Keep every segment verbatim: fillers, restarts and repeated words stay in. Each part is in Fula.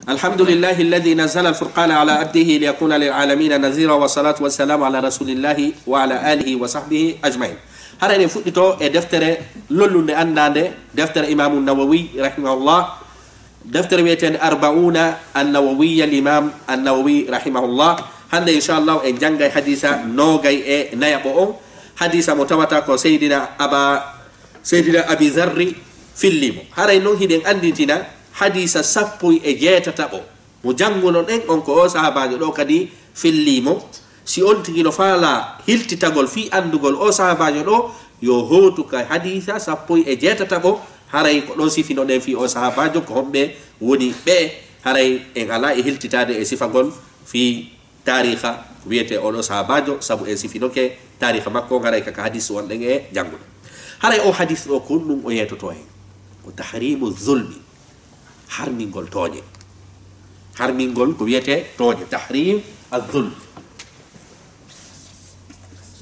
الحمد لله الذي نزل الفرقان على عبده ليكون للعالمين نذيرا، والصلاة والسلام على رسول الله وعلى آله وصحبه أجمعين. Hara eɗen fuɗɗito e deftere lollunde anndaande, deftere Imaamu Nawawi rahimahullah, deftere wiyeteende Arbauna Annawawiya, l'Imam Annawawi rahimahullah. Hannde, inchallah, en janngay hadiisa noogay e nayaɓo on, hadiisa mo tawata ko Seydina Aba, Seydina Abi Zarri filli mo. Haray non hiɗen annditina hadiisa sappo e jeetataɓo mo jannguno ɗen on, ko o sahaabaajo ɗo kadi filli mo. Si on tigi no faala hiltitagol fii anndugol o sahaabaajo ɗo, yo hootu ka hadiisa sappo e jeetataɓo, haray ko ɗon sifinoɗen fii o sahaabaajo, ko homɓe woni ɓe, haray en alaa e hiltitaade e sifagol fii taariika ko wiyetee oɗo sahaabaajo, sabu en sifinoke taariika makko on, haray kaka hadiis wonɗen e janngude. Haray o hadiis ɗo ko ɗum o yeetoto en, ko tahrimu zulmi, harmingol tooñe. Harmingol ko wiyetee tooñe, tahrim az-zulm.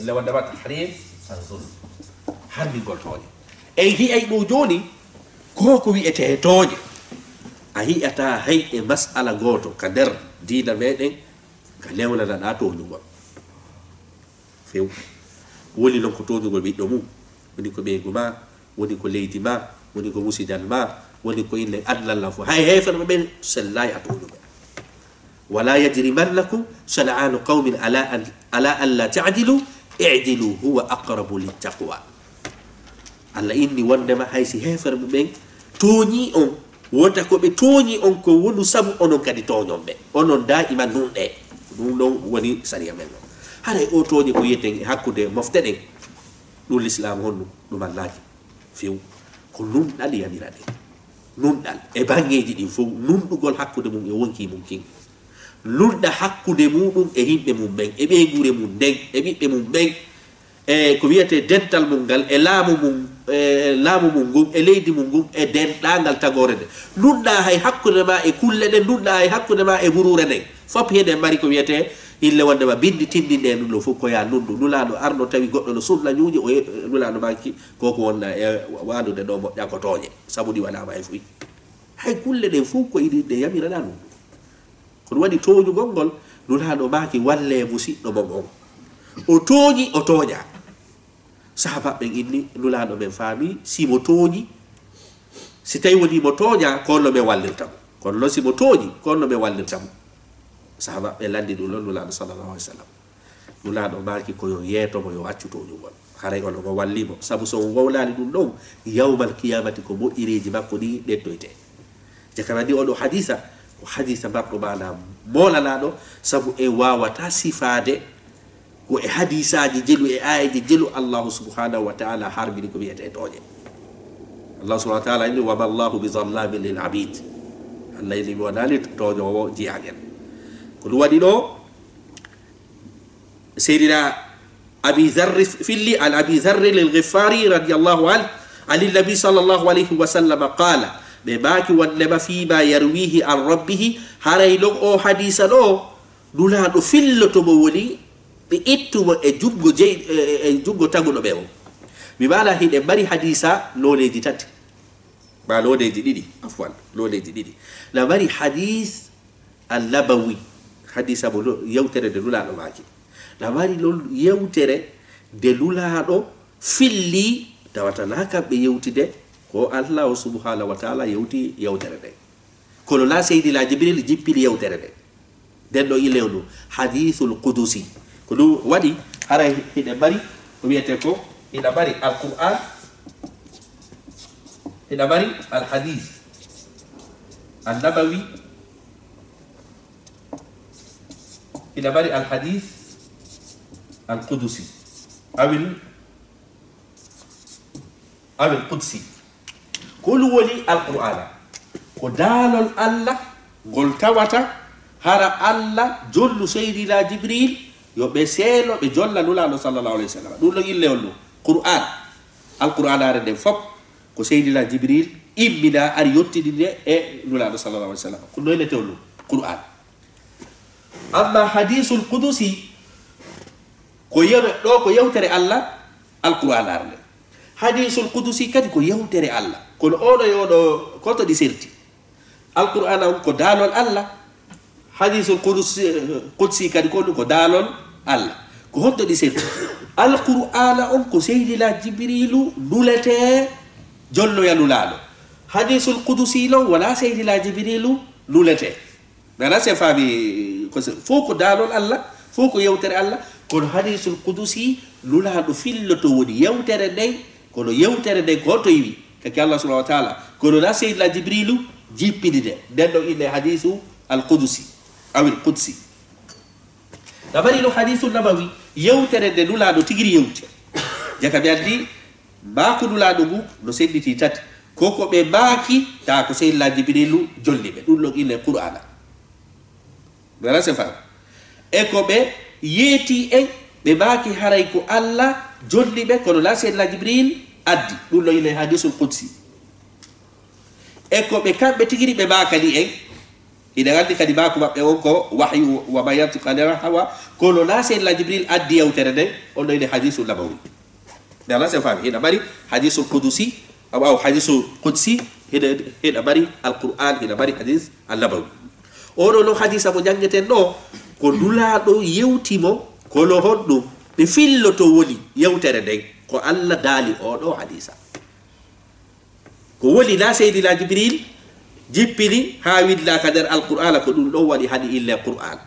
Illa wonde ma tahrim az-zulm. Harmingol tooñe. En hi'ay ɗo jooni, ko ko wiyetee tooñe. A hi'ata hay e mas'ala gooto ka nder diina meɗen, ka newlanaɗaa tooñugol. Few. Woni non ko tooñugol ɓiɗɗo mum, woni ko ɓeyngu ma, woni ko leydi ma, woni ko musidan ma, woni ko inne adnal lan fof. Hay heeferɓe ɓen sellaay a tooñuɓe. Wala yajrimannakum shana'anu qawmin ala an, ala alla ta'dilu, i'dilu huwa aqrabu littaqwa. Allah inni wondema hay si heeferɓe ɓen tooñii on, wota ko ɓe tooñii on ko wonu sabu onon kadi tooñon ɓe. Onon daa'iman nunɗee. Ɗum ɗon woni sariya men on. Haray o tooñe ko yiyeten e hakkunde mofte ɗen, ɗum lislaam honɗum? Ɗum allaaki. Few. Ko nunɗal yamira ɗen. Nunɗal. E baŋŋeeji ɗin fow, nunɗugol hakkunde mum e wonkii mum kin. Nunɗa hakkunde muɗum e yimɓe mum ɓen, e ɓeynguure mum nden, e ɓiɓɓe mum ɓen, e ko wiyetee dental mum ngal, e laamu mum, e laamu mum ngun, e leydi mum ngun, e denɗaangal tagoore nde. Nunɗa hay hakkunde ma e kulle ɗen, nunɗa hay hakkunde ma e buruure nden. Fop hiɗen mari ko wiyetee ille wonde ma binndi tinndinɗe ɗum ɗo fof ko yaa nunɗu. Nulaaɗo arno tawi goɗɗo no sunna ñuuƴi, o ye-, Nulaaɗo maaki ko ko wonna e waɗude ɗo moƴƴa ko tooñe, sabu ɗi waɗaama e fuy. Hay kulle ɗen fof ko iɗi ɗe yamiraɗaa nunɗu. Ko ɗum waɗi tooñugol ngol, Nulaaɗo maaki wallee musiɗɗo mon on. O tooñi, o tooñaa. Sahaaba ɓen inni, Nulaaɗo men faami, si mo tooñi, si tawi woni mo tooñaa, ko honno men wallirta mo? Kono non si mo tooñi, ko honno men wallirta mo? Sahaaba ɓe lanndi ɗum ɗon Nulaaɗo sallallahu alaihi wasallam. Nulaaɗo maaki ko yo yeeto mo, yo accu tooñugol. Haray onon o wallii mo. Sabu so on wowlaali ɗum ɗon, yawmal kiyaamati ko moƴƴereeji makko ɗi ɓettoytee. Jakana ndi oɗo hadiisa, ko hadiisa marɗo maana moolanaaɗo, sabu en waawataa sifaade ko e hadiisaaji jelu e aayeeje jelu Allahu subhanahu wa ta'ala harmini ko wiyetee tooñe. Allahu subhanahu wa ta'ala inni, "Wa ma Allahu bi zallamin lil abid." Allah inni mi wonaali tooñoowo jiyaaŋen. Ko ɗum waɗi ɗo, Seydina Abi Zarri filli, an Abi Zarri lil Ghifari radiyallahu anhu, an Nabi sallallahu alayhi wa sallam qala, ɓe maaki wondema fima yarwihi an rabbihi, haray non o hadiisa ɗo, Nulaaɗo filloto mo woni ɓe ittu mo e junngo jey-, e, e, e junngo taguɗo ɓe o. Mi maala hiɗen mari hadiisa nooneeji tati, ma nooneeji ɗiɗi, afwan, nooneeji ɗiɗi. Na mari hadiis annabawi, hadiisa mo no-, yewtere nde Nulaaɗo maaki. Na mari non yewtere nde Nulaaɗo filli, tawata na kamɓe yewtide, ko Allahu subhanahu wa ta'ala yewti yewtere nden. Kono na Seydina Jibril jippini yewtere nden. Nden ɗo ille on ɗum, hadiisul qudusi. Ko ɗum waɗi, hara hiɗen mari, ko wiyetee ko, hiɗa mari Alqur'an, hiɗa mari Alhadiis Annabawi, hiɗa mari Alhadiis Alqudusi, awil, awil Qudsi. Ko ɗum woni Alqur'aana. Ko daalol Allah ngol tawata hara Allah jolnu Seydina Jibril, yo ɓe seelo, ɓe jolla Nulaaɗo sallallahu alayhi wa sallam. Ɗum ɗo ille on ɗum. Qur'an. Alqur'aanaare nden fop ko Seydina Jibril immina ari yottini nde e Nulaaɗo sallallahu alayhi wa sallam. Ko noynete on ɗum. Qur'an. Amma hadiisul qudusi, ko yew-, ɗo ko yewtere Allah, Alqur'aanaare nden. Hadiisul qudusi kadi ko yewtere Allah. Kono oɗo e oɗo, ko to ɗi serti? Alqur'aana on ko daalol Allah. Hadiisul qudsi, qudsi kadi ko ɗum ko daalol Allah. Ko honto ɗi sendi? Alqur'aana on ko Seydina Jibriilu nuletee jolloya Nulaaɗo. Hadiisul qudsi non wonaa Seydina Jibriilu nuletee. Mi alaa si en faami ko se-, fof ko daalol Allah, fof ko yewtere Allah, kono hadiisul qudsi Nulaaɗo filloto woni yewtere nden, kono yewtere nden ko to iwi? Kaki Allah subhanahu wa taala. Kono na Seydina Jibriilu jippini nde. Nden ɗon innee hadiisu al qudsi, awil qudsi. Na mari no hadiisu nabawi, yewtere nde Nulaaɗo tigiri yewti. Jaka mi anndi, maaku Nulaaɗo ngu no senditii tati. Ko ko ɓe maaki, taa ko Seydina Jibriilu jolli ɓe. Ɗum ɗon innee Qur'aana. Mi alaa si en faami. E ko ɓe yeeti en, ɓe maaki haray ko Allah jolli ɓe, kono na Seydina Jibril addi. Ɗum no innee hadiisul qudsi. E ko ɓe kamɓe tigiri ɓe maakani en. Hiɗen anndi kadi maaku maɓɓe on ko wahyu, wa ma yantiqu anil hawa, kono na Seydina Jibril addi yewtere nden, on no innee hadiisu nabawi. Mi alaa si en faami, hiɗa mari hadiisul qudusi, aw, aw hadiisul qudsi, hiɗa, hiɗa mari Alqur'aan, hiɗa mari hadiis annabawi. Oɗo no hadiisa mo janngeten ɗo, ko Nulaaɗo yewti mo, kono honɗum ɓe filloto woni yewtere nden? Ko Allah daali oɗo hadiisa. Ko woni na Seydina Jibril jippini haa winndaaka nder Alqur'aana, ko ɗum ɗon waɗi hani innee Qur'aan.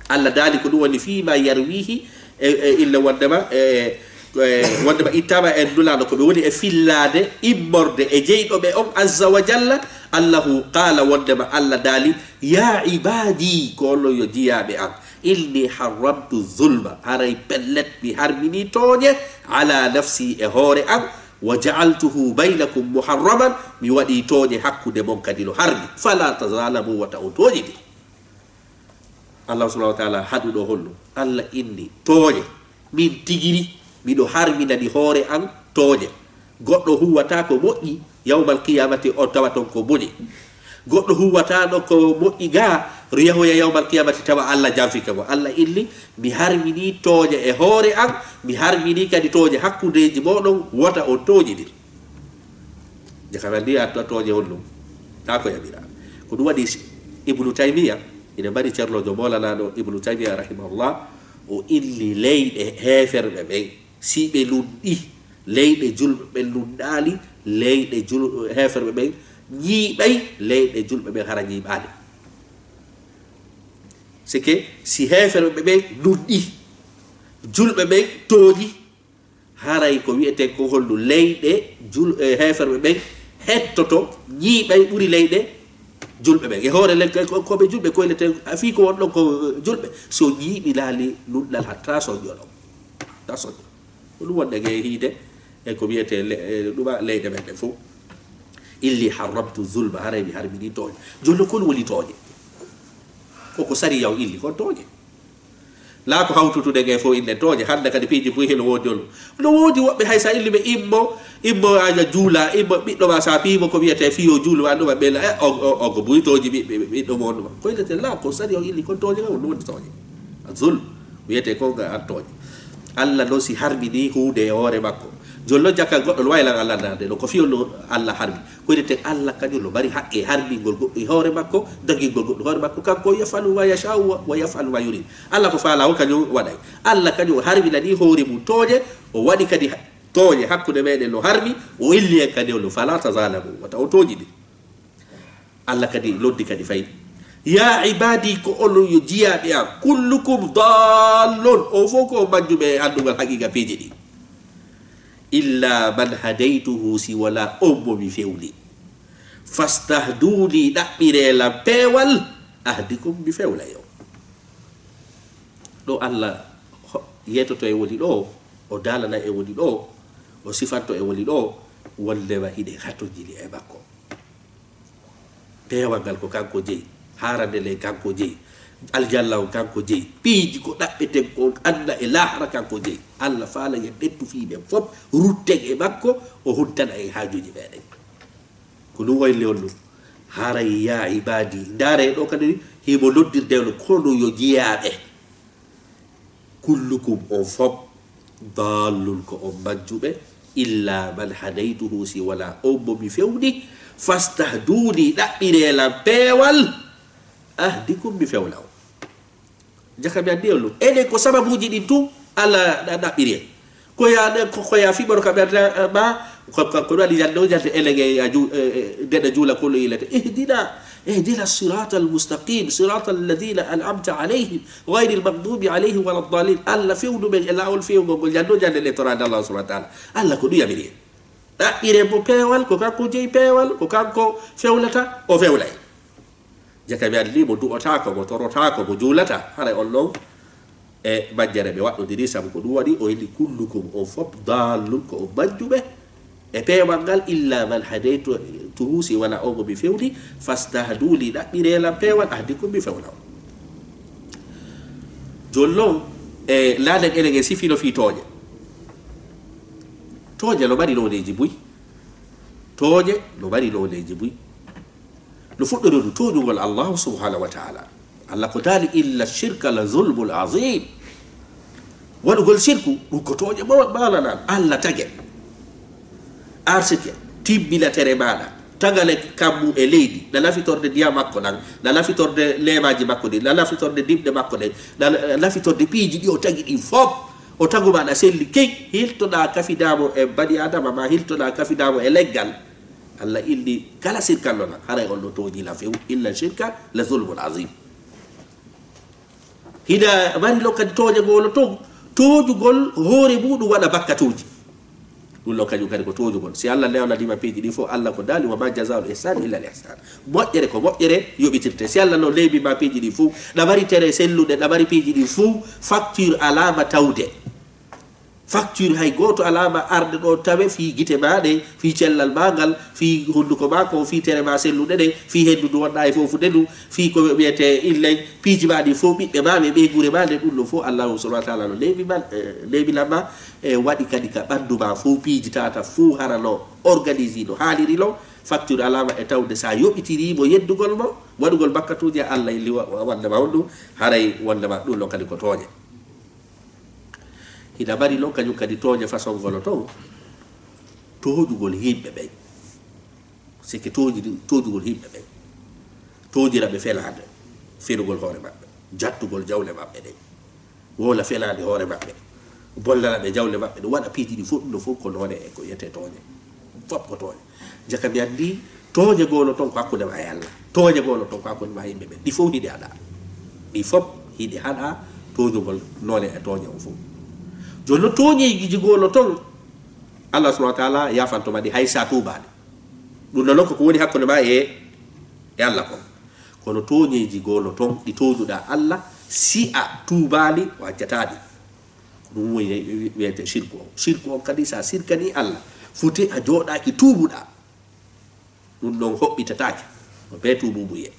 Allah daali ko ɗum woni fii ma yarwihi, e, e, illa wondema, e, e, wondema ittama e Nulaaɗo ko ɓe woni e fillaade immorde e jeyɗo ɓe on azza wa jalla. Allahu qaala wondema Allah daali, "Ya ibaadi, ko onon yo jiyaaɓe am, inni harramtu zulma, haray pellet mi harmini tooñe, ala nafsi e hoore am, wa ja'altuhu baynakum muharraman, mi waɗi tooñe hakkunde mon kadi no harmi, fala tazalamu, wata on tooñidir." Allah subhanahu wa taala haɗuɗo honno? Allah inni tooñe, min tigiri miɗo harminani hoore an tooñe. Goɗɗo huwata ko moƴƴi, yawmal qiyamati o tawa ton ko bone. Goɗɗo huwata ɗo ko moƴƴi ga, yahoya yawmal qiyamati tawa Allah janfika mo. Allah inni, mi harmini tooñe e hoore an, mi harmini kadi tooñe hakkundeji moɗon, wota on tooñidir. Jaka mi anndi a to-, tooñe on ɗum. Taa ko yamira. Ko ɗum waɗi si-, Ibnu Taymiya, ina mari cernojo Mawlana ɗo Ibnu Taymiya rahimahullah, o inni leyɗe heeferɓe ɓen, si ɓe lunɗi, leyɗe julɓe ɓen lunɗaali, leyɗe jul-, heeferɓe ɓen ñiiɓay, leyɗe julɓe ɓen hara ñiiɓaali. C'est que si heeferɓe ɓen lunɗi, julɓe ɓen tooñi, haray ko wi'etee ko holɗum? Leyɗe jul-, e, heeferɓe ɓen hettoto, ñiiɓay ɓuri leyɗe julɓe ɓen. E hoore le-, ko, ko ɓe julɓe koylete, a fii ko won ɗon ko, e, julɓe. So ñiiɓinaali lunɗal hatta soñƴo ɗon. Hatta soñƴo. Ko ɗum wonde e hiide, e ko wi'etee le-, e, ɗuma leyɗe men ɗen fof. Inni harramtu zulma, haray mi harmini tooñe. Jooni non, ko ɗum woni tooñe? Ko ko sariya o inni, kon tooñe. Laa ko hawtutude nge fof inne tooñe. Hannde kadi piiji buy hino woodi on. No woodi woɓɓe hay sa illi ɓe immo, immo aja juula, immo ɓiɗɗo ma sa piimo ko wiyetee fiyo juulu, wa ɗuma ɓe la, e, o, o, o ko buy tooñi ɓiɓɓe, ɓiɗɗo mo on ɗuma. Ko innete laa ko sari on illi kon tooñe ngal, on woni tooñe. A zul, wiyetee ko nga an tooñe. Allah noon si harmini huunde e hoore makko. Jooni noon jakka goɗɗo no waawi lan Allah nande ɗo, ko fiyo no Allah harmi. Ko innete Allah kañum no mari haqqe harmingol goɗɗo e hoore makko, dagingol goɗɗo hoore makko. Kanko yafalu ma yashau wa, wa yafalu ma yurid. Allah ko faalaa o kañum waɗay. Allah kañum o harminani hoore mum tooñe, o waɗi kadi ha-, tooñe hakkunde meɗen no harmi, o illi en kadi o no fala tazalamu, wata o tooñiɗi. Allah kadi noddi kadi fay, "Ya ibadi, ko onon yo jiyaaɓe am, kullukum dallun, on fof ko on majjuɓe e anndugol haqiiqa piiji ɗi. Illa man hadaytuhu, si wonaa on mo mi fewni. Fastahduni, ɗaɓɓiree lan peewal, ahdikum, mi fewna on." Ɗo Allah ho-, yeetoto e woni ɗo, o daalana e woni ɗo, o sifanto e woni ɗo, wondema hiɗen hatonjini e makko. Peewal ngal ko kanko jeyi, haarande le kanko jeyi, aljanna on kanko jeyi, piiji ko ɗaɓɓeten ko anna e laahara kanko jeyi. Allah faala yen ɓettu fii men fof, rutten e makko, o huntana en haajuuji meɗen. Ko ɗum wayli on ɗum. Haray ya ibadi, ndaare ɗo kadi himo noddirde on kono yo jiyaaɓe. Kullukum on fof, dallun ko on majjuɓe, illa man hadaytuhu, si wonaa on mo mi fewni, fastahduni, ɗaɓɓiree lan peewal, ahdikum, mi fewna on. Jaka mi addi on ɗum. Enen ko sababuuji ɗin tun Alla ɗa-, ɗaɓɓiri en. Ko ya, ko, ko ya fiɓoro ka ɓernde, eh, ma, ko, ko, ko ɗum waɗi ñande o ñande enen e a ju-, eh, eh, nde ɗa juula ko no yilete. Ihdina, ihdina siratal mustaqim, siratal ladina an'amta alayhim, ghayril maghdubi alayhim wala ddallin. Alla fewnu men e laawol fewngol ngol ñande o ñande ɗen toraade Allah subhanahu wa ta'ala. Alla ko ɗum yamiri en. Ɗaɓɓire mo peewal, ko kanko jeyi peewal, ko kanko fewlata, o fewlay. Jaka mi anndi mo du'otaako, mo torotaako, mo juulata, haray on ɗon e majjere ɓe waɗɗodiri, sabu ko ɗum waɗi o inni, "Kullukum, on fop, dallun, ko on majjuɓe e peewal ngal, illa man hadaytuhu, si wonaa on mo mi fewni, fastahduni, ɗaɓɓiree lan peewal, ahdikum, mi fewna on." Jooni non, e laaden enen en sifino fii tooñe. Tooñe no mari nooneeji buy. Tooñe no mari nooneeji buy. No fuɗɗori ɗum tooñugol Allahu subhanahu wa ta'ala. Allah ko daali, "Inna shirka la zulmun azim." Waɗugol shirku, ɗum ko tooñe ma-, maananaa. Allah tage, arsike, timmina tere maaɗa, tagale kammu e leydi, na nafitorde ndiyam makko ɗan, na nafitorde leemaaji makko ɗin, na nafitorde dimɗe makko ɗen, na, na nafitorde piiji ɗi o tagi ɗin fof. O tagu ma na selli key, hiltoɗaa kafidaamo e bani Adama, ma hiltoɗaa kafidaamo e leggal. Allah inni kala sirkanno lan, haray on no tooñi lan few. Inna shirka la zulmun azim. Hina mari non kadi tooñagol ton, tooñugol hoore muɗum waɗa bakkatuuji. Ɗum ɗon kañum kadi ko tooñugol. Si Allah newnaniima piiji ɗin fof, Allah ko daali, "Wa ma jazaa'ul ihsani illa al ihsan." Moƴƴere ko moƴƴere yoɓitirte. Si Allah no neemi ma piiji ɗin fof, ɗa mari tere selluɗe, ɗa mari piiji ɗin fof, facture alaama tawde. Facture hay gooto alaama arde ɗo tawe fii gite maa ɗe, fii cellal maa ngal, fii hunnduko maa ko, fii tere maa selluɗe ɗe, fii henndu ndu wonɗaa e foofude ndu, fii ko wiyetee illay, piiji maa ɗin fof, ɓiɓɓe maa ɓe, ɓeynguure maa nde, ɗum ɗo fof Allahu subhanahu wa ta'ala no neemi ma, eh, neemi lan ma, e waɗi kadi ka ɓanndu maa fof piiji tata fof hara no organise no haaliri non, facture alaama e tawde sa yoɓitirii mo yeddugol mo, waɗugol bakkatuuji, Allah inni wa-, wa-, wonde ma on ɗum, haray wonde ma ɗum ɗon kadi ko tooñe. Hina mari non kañum kadi tooñe façon golo ton, tooñugol yimɓe ɓen. C'est que tooñi-, tooñugol yimɓe ɓen. Tooñira ɓe felaande, fenugol hoore maɓɓe, jattugol jawle maɓɓe ɗen, woola felaande hoore maɓɓe, bollana ɓe jawle maɓɓe, ɗum waɗa piiji ɗi fof, ɗum ɗo fof ko noone e ko wiyetee tooñe. Fof ko tooñe. Jaka mi anndi tooñe golo ton ko hakkunde ma e Allah. Tooñe golo ton ko hakkunde ma e yimɓe ɓen. Ɗi fof hiɗi haɗa. Ɗi fof hiɗi haɗa tooñugol noone e tooñe o fof. Jooni non tooñeeji golo ton, Allah subhanahu wa ta'ala yaafanto ma ɗi hay sa tuubaali. Ɗum ɗon non ko ko woni hakkunde ma e, e Allah kon. Kono tooñeeji golo ton ɗi tooñuɗaa Allah, si a tuubaali, o accataa ɗi. Ko ɗum woni wi-, wiyetee shirku on. Shirku on kadi, sa sirkanii Allah, foti a jooɗaaki tuubuɗaa. Ɗum ɗon hoɓɓitataake. Ko bee tuubuubuyee.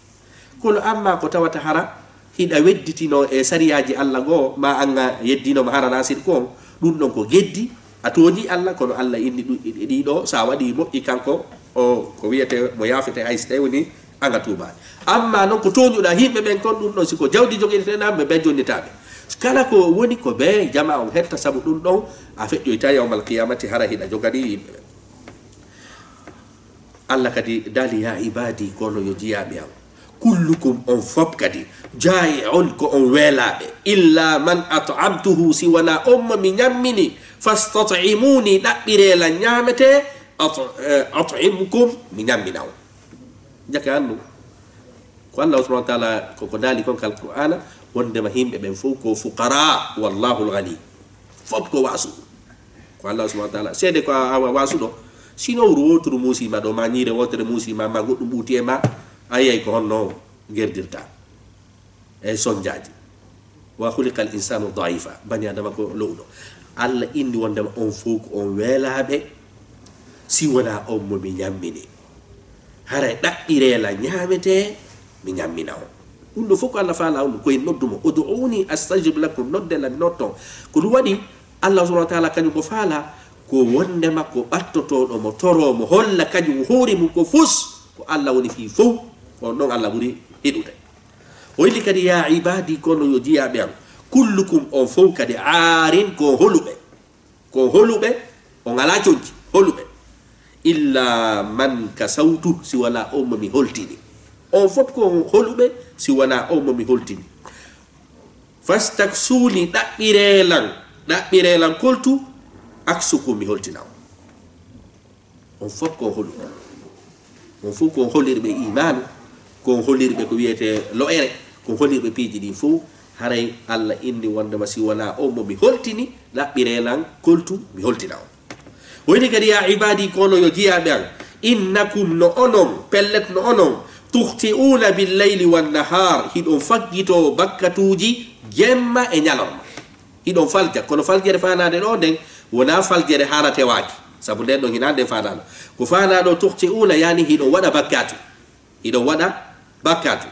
Kono amma ko tawata hara hiɗa wedditinoo e sariyaaji Allah goo, ma an a yeddino ma hara na shirku on, ɗum ɗon ko geddi, a tooñii Allah, kono Allah inni ɗu-, ɗi ɗoo, sa waɗii moƴƴi kanko, o ko wiyetee mo yaafetee hay si tawi woni an a tuubaali. Amma non ko tooñuɗaa yimɓe ɓen kon, ɗum ɗon si ko jawdi jogiɗaa, ɓe ɓe jonnitaaɓe. Kala ko woni ko bee jamaa on hetta, sabu ɗum ɗon a feƴƴoytaa yawmal qiyamati hara hiɗa joganii yimɓe ɓen. Allah kadi daali, "Ya ibadi, kono yo jiyaaɓe am. Kullukum, on fop kadi, jaa'i'un, ko on weelaaɓe. Illa man at'amtuhu, si wonaa on mo mi ñammini. Fastat'imuni, ɗaɓɓiree lan ñaametee. At-, eh, at'imkum, mi ñammina on." Jaka anndu. Ko Allah subhanahu wa ta'ala ko, ko daali kon ka Alqur'aana, wondema yimɓe ɓen fof ko fuqara, wallahu al-ghani. Fof ko waasuɗo. Ko Allah subhanahu wa ta'ala. Seede ko a, a waasuɗo. Si nowru wooturu muusi ma ɗo, ma ñiire wootere muusi ma, ma goɗɗum ɓuuti e ma, a yiyay ko honno gerdirta e sonjaaji. "Wa khuliqal insanu da'ifa." Bani Adama ko lo'uɗo. Allah inni wondema on fof ko on weelaaɓe, si wonaa on mo mi ñammini. Haray ɗaɓɓiree lan ñaametee, mi ñammina on. Ɗum ɗo fof ko Allah faala on, ko en noddu mo, "Ud'uni astajib lakum," nodde lan, mi noddo on. Ko ɗum waɗi Allah subhanahu wa ta'ala kañum ko faala, ko wondema ko ɓattotooɗo mo, toroo mo, holla kañum hoore mum ko fus, ko Allah woni fii fof, on ɗon Allah ɓuri hiɗude. O inni kadi, "Ya ibadi, kono yo jiyaaɓe am, kullukum, on fof kadi, aarin, ko holuɓe." Ko holuɓe, On alaa conci, holuɓe. Illa man kasawtu, si wanaa on mo mi holtini. On fof ko holuɓe, si wanaa on mo mi holtini. Fastaksuuni, ɗaɓɓiree lan, ɗaɓɓiree lan koltu, aksukum, mi holtina on. On fof ko holuɓe. On fof ko holirɓe imaanu, ko holirɓe ko wiyetee lo'ere, ko holirɓe piiji ɗin fof. Haray Allah inni wondema si wanaa on mo mi holtini, ɗaɓɓiree lan koltu, mi holtina on. O inni kadi, "Ya ibaadi, kono yo jiyaaɓe an, innakum, no onon, pellet no onon, tukhti'uuna bil layli wan nahaar, hiɗon faggitoo bakkatuuji jemma e ñalorma." Hiɗon falja, kono faljere faanaade ɗoo nden, wonaa faljere haara tewaaki. Sabu nden ɗon hinaa nden faanaa ɗoo. Ko faanaa ɗoo tukhti'uuna, yaani hiɗon waɗa bakkatu. Hiɗon waɗa bakkatu.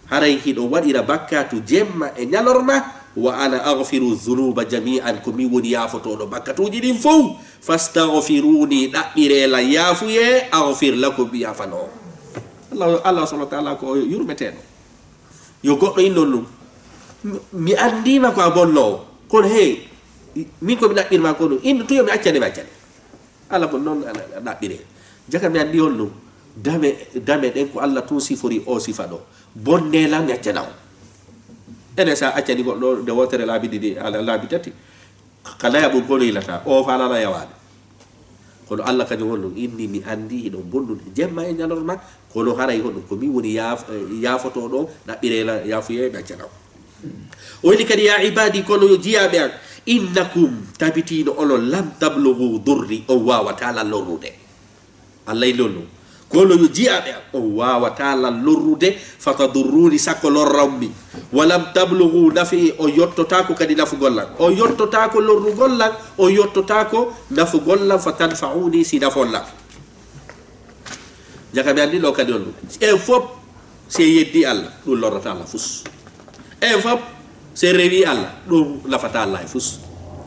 Haray hiɗon waɗira bakkatu jemma e ñalorma. "Wa ana aghfiru dhunuba jami'an", ko min woni yaafotooɗo bakkatuuji ɗin fow. "Fastaghfiruuni", ɗaɓɓiree lan yaafuyee, "aghfir lakum", mi yaafano on. Allah, Allah subhanahu wa ta'ala ko o yurmeteeɗo. Yo goɗɗo innon ɗum. Mi, mi anndiima ko a bonnoowo. Kono hey, min ko mi ɗaɓɓirma ko ɗum. Innu tun yo mi accane, mi accane. Alla ko noon a, a ɗaɓɓiree. Jaka mi anndi on ɗum. Dame, dame ɗen ko Alla tun sifori o sifa ɗo. Bonnee lan mi accana on. Enen sa accani goɗɗo nde wootere laabi ɗiɗi, ala laabi tati. Ka naya ɓun kono yilata. O fa alana yawaade. Kono Alla kañum honɗum inni mi anndi hiɗon bonnude jemma e ñalorma, kono haray honɗum ko min woni yaaf-, eh, yaafotooɗo, ɗaɓɓiree lan yaafuyee mi accana on. O inni kadi, "Ya ibaadi, kono yo jiyaaɓe an, innakum, tabitiino onon, lam tablugu durri, on waawataa lan lorrude." Alla inni on ɗum. Kono yo jiyaaɓe an, on waawataa lan lorrude, fatadurruuni, sakko lorron mi. Walam tablugu nafi, on yottotaako kadi nafugol lan. On yottotaako lorrugol lan, on yottotaako nafugol lan, fatanfa'uuni, si nafon lan. Jaka mi anndi ɗo kadi on ɗum. En fop, si en yeddi Alla, ɗum lorrata Alla fus. En fop, si en rewi Alla, ɗum nafata Alla e fus.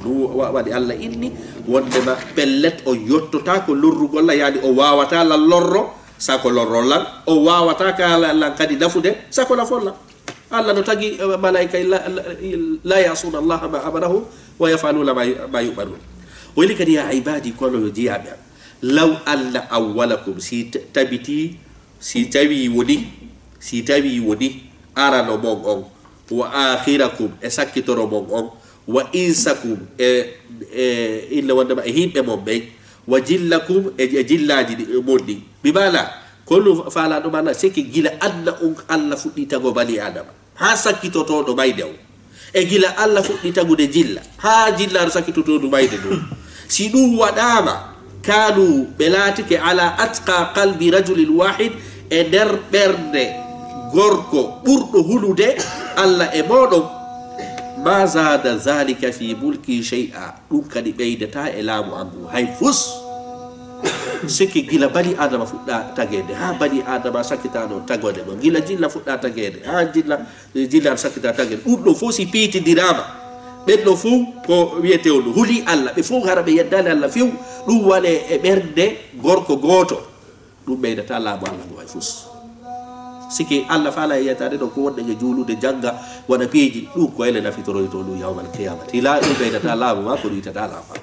Ɗum wa-, waɗi Alla inni wondema pellet o yottotaako lorrugol lan, yaani o waawataa lan lorro, sako lorro lan, o waawataa ka lan, lan kadi nafude, sako nafon lan. Alla no tagi, eh, malaa'ika, la, la, la ya'suuna Allaha ma amarahum wa yaf'aluuna ma yu-, ma yu'maruun. O inni kadi, "Ya ibaadi, kono yo jiyaaɓe am. Law anna awwalakum", si t-, tabitii, si tawii woni, si tawii woni arano mon on, "wa aakhirakum", e sakkitoro mon on, "wa insakum", e, e, illa wondema e yimɓe mon ɓen, "wa jillakum", e, e jillaaji ɗi, mon ɗin. Bi maana, ko ɗum faalaa ɗum maana, seke gila aduna on Alla fuɗɗii tago bani Aadama, haa sakkitotooɗo mayde on. E gila Alla fuɗɗii tagude jilla, haa jillaaɗo sakkitotooɗo mayde ɗum. Si ɗum waɗaama, kaanu, ɓe laatike, ala atqa qalbi rajulin waahid, e nder ɓernde gorko ɓurɗo hulude Alla e mooɗon, ma zaada zaalika fi mulki shay'a, ɗum kadi ɓeydataa e laamu am ngun hay fus. Seke gila bani Aadama fuɗɗaa tageede, haa bani Aadama sakkitaano tagoode mo, gila jilla fuɗɗaa tageede, haa jilla, jilla sakkitaa tageede, ɗum ɗo fof si piitindiraama, ɓen ɗo fof ko wiyetee on huli Alla, ɓe fof hara ɓe yeddaali Alla few, ɗum waɗee e ɓernde gorko gooto. Ɗum ɓeydataa laamu Alla ngun hay fus. Sike Alla faalaa e yetaade ɗo ko wonde e juulude, jannga, waɗa piiji, ɗum ko ele nafitoroytoo ɗum yawmal qiyamati. Hila ɗum ɓeydataa laamu maa, ko ɗum ittataa laamu maa.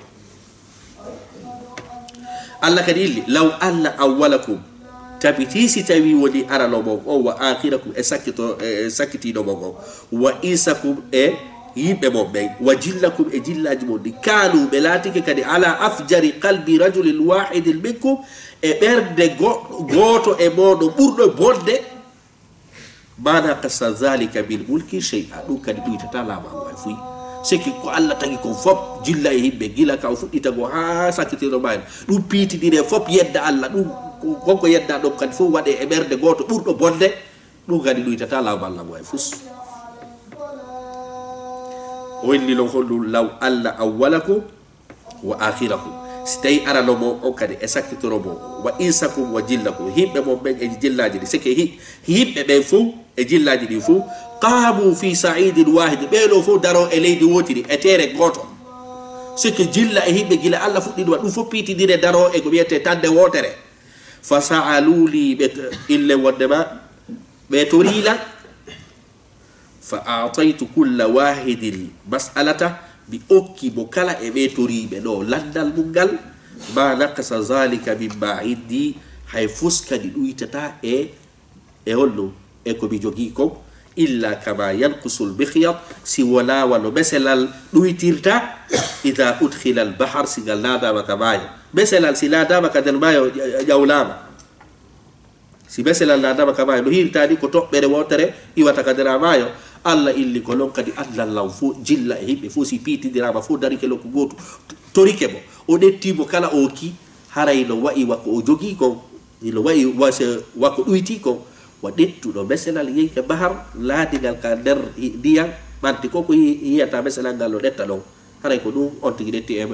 Alla kadi inni, "Law anna awwalakum", tabitii si tawii woni arano mon on, "wa aakhirakum", e sakkito-, e, e sakkitiiɗo mon on, "wa insakum", e yimɓe mon ɓen, "wa jillakum", e jillaaji mon ɗin, "kaanu", ɓe laatike kadi, "ala afjari qalbi rajulin waahidin minkum", e ɓernde goɗɗo gooto e mooɗon ɓurɗo bonde, "ma naqasa zaalika min mulki shay'a", ɗum kadi ɗuytataa laamu an ngun hay fuy. Seke ko Alla tagi kon fop, jilla e yimɓe, gila ka o fuɗɗii tago haa sakkitiiɗo maa en, ɗum piitindiree fop yedda Alla, ɗum ko, kon ko yeddaa ɗon kadi fof waɗee e ɓernde gooto ɓurɗo bonde, ɗum kadi ɗuytataa laamu Alla ngun hay fus. O inni non honɗum, "Law anna awwalakum wa aakhirakum", si tawii arano mon on kadi e sakkitoro mon on, "wa insakum wa jillakum", yimɓe mon ɓen e jillaaji ɗin, seke hi-, yimɓe ɓen fof e jillaaji ɗin fof, "qaamu fi sa'iidin waahid", ɓee ɗoo fof daroo e leydi wootiri, e teere gooto. Seke jilla e yimɓe gila Alla fuɗɗii ɗum, ɗum fof piitindiree daroo e ko wiyetee tande wootere. "Fa sa'aluunii", ɓe t-, ille wondema ɓe torii lan. "Fa a'taytu kulla waahidin mas'alata", Mi okki mo kala e ɓee toriiɓe ɗoo lanndal mum ngal, ma naqasa zalika mimma indi, hay fus kadi ɗuytataa e, e honno, e ko mi jogii kon, illa kama yanqusul mikhyat, si wonaa wano meselal ɗuytirta, ida udkhila al bahar, si ngal naadaama ka maayo. Meselal si naadaama ka nder maayo, ƴa-, ƴawlaama. Si meselal naadaama ka maayo, no hiirta ni ko toɓɓere wootere iwata ka nder maayo. Alla inni ko non kadi adnan lan fow, jilla e yimɓe fow, si piitindiraama fow, darike nokku gootu, torike mo, o ɗetti mo kala o okki, haray no wa'i wa ko o jogii kon, no wa'i wa se-, wa ko ɗuyti kon, wa ɗettuɗo meselal yehi ka bahar, laadingal ka nder hi-, ndiyan, ɓanti ko ko yi-, yiyata meselal ngal no ɗetta ɗon. Haray ko ɗum on tigi ɗetti e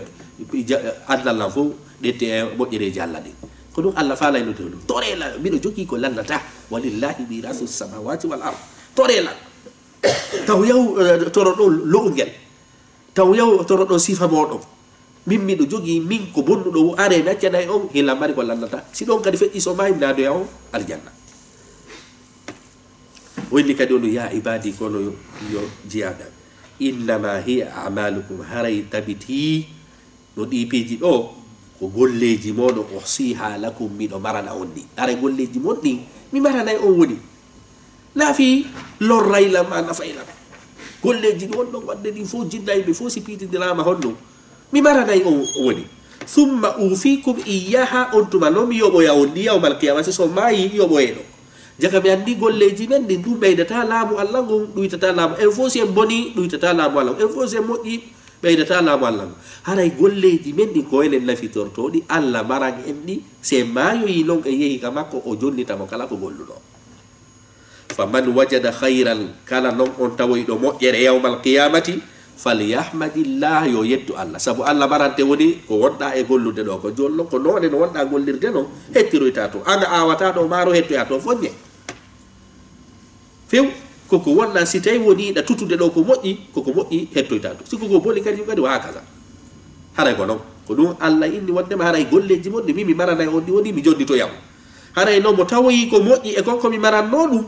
ja-, adnan lan fow, ɗetti e moƴƴereeji Alla ɗin. Ko ɗum Alla faalay no ɗum. Toree lan, miɗo jogii ko lannata. Walillahi mirasu samawati wal ard. Toree lan. Taw yahu, eh, toro ɗon lo'ungel. Taw yahu toro ɗon sifa mooɗon. Min miɗo jogii, min ko bonnuɗo wo, aree mi accanay on, hila mari ko lannata. Si ɗon kadi feƴƴi so maayi, mi naadoya on aljanna. O inni kadi on, ya ibadi, kono yo, yo jiyaaɓe am. Innama hiya amalukum, haray tabitii no ɗii piiji ɗoo, ko golleeji mon ɗin, uhsiha lakum, miɗo marana on ɗi. Haray golleeji mon ɗin, mi maranay on woni. Na fii lorray lan ma nafay lan. Golleeji ɗi wonɗon waɗde ɗin fow, jinna yimɓe fow si piitindiraama honno, mi maranay on woni. Summa ufikum iyyaha, on tuma non mi yoɓoya on ɗi yawmal qiyamati, so maayi yoɓoye ɗo. Jaka mi anndi golleeji men ɗin ɗum ɓeydataa laamu Alla ngun, ɗuytataa laamu. En fow si en bonii, ɗuytataa laamu Alla ngun. En fow si en moƴƴii, ɓeydataa laamu Alla ngun. Haray golleeji men ɗin ko enen nafitortoo ɗi, Alla maran en ɗi. Si en maayoyii non en yehi ka makko, o jonnita mo kala ko golluɗo. Faman wajada khayran, kala non on tawoyɗo moƴƴere yawmal qiyamati, falyahmadillah, yo yettu Alla. Sabu Alla marante woni ko wonɗaa e gollude ɗoo ko. Jooni non ko noone no wonɗaa gollirde non, hettiroytaa to. An a aawataa ɗoo maaro, hettoyaa to foññe. Few, ko ko wonɗaa, si tawi wonii ɗa tutude ɗoo ko moƴƴi, ko ko moƴƴi hettoytaa to. Si ko ko boni kadi, kadi wa hakaza. Haray ko non. Ko ɗum Alla inni wondema haray golleeji mon ɗi min mi maranay on ɗi woni mi jonnitoya mo. Haray non mo tawoyi ko moƴƴi e kon ko mi marannoo ɗum.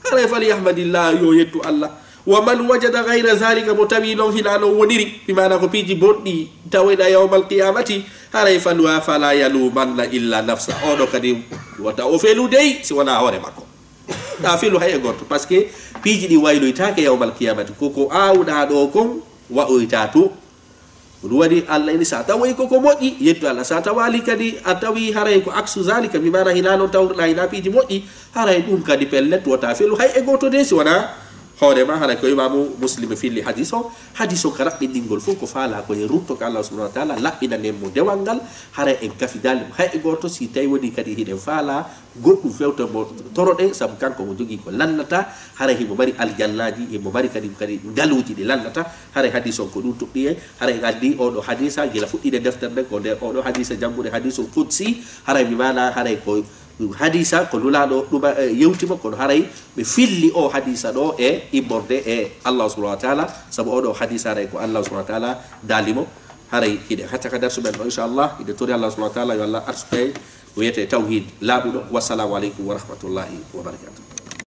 Haray falyahmadillah, yo yettu Alla. Wa man wajada ghayra zalika, mo tawi non hinaa non woniri, bi maana ko piiji bonɗi tawoyɗaa yawmal qiyamati, haray falwa fala yalumanna illa nafsa. Oɗo kadi wota o felu dey si wonaa hoore makko. Taa felu hay e gooto, parce que piiji ɗi wayloytaake yawmal qiyamati. Ko ko aawɗaa ɗoo kon waɗoytaa to. Ko ɗum waɗi Alla ini, sa tawoyi ko ko moƴƴi, yettu Alla. Sa tawaali kadi, a tawi haray ko aksu zalika, bi maana hinaa non tawruɗaa, hinaa piiji moƴƴi, haray ɗum kadi pellet wota felu hay e gooto de si wonaa hoore ma. Haray ko Imaamu Muslim filli hadis o. Hadis o ka raɓɓinɗingol fof ko faalaa ko e rutto ka Allah subhanahu wa taala, laɓɓinanen mo dewal ngal, haray en kafidaali mo hay e gooto. Si tawi woni kadi hiɗen faalaa goɗɗum fewto mo, toroɗen, sabu kanko mo jogii ko lannata, haray himo mari aljannaaji, himo mari kadi, kadi ngaluuji ɗi lannata. Haray hadis on ko ɗum toɗɗi en. Haray en addi oɗo hadisa gila fuɗɗiinde deftere nden, ko nder oɗo hadisa janngude, hadisul qudsi. Haray mi maana, haray ko ɗum hadisa ko Nulaaɗo ɗuma, eh, yewti mo, kono haray ɓe filli o hadisa ɗo e immorde e Allah subhanahu wa taala, sabu oɗo hadisa haray ko Allah subhanahu wa taala daali mo. Haray hiɗen hacca ka darsu men ɗo, inchallah. Hiɗen tori Allah subhanahu wa taala yo Allah arsuku en ko wiyetee tawhid laaɓuɗo. Wassalamu aleykum wa rahmatullahi wa barakatuh.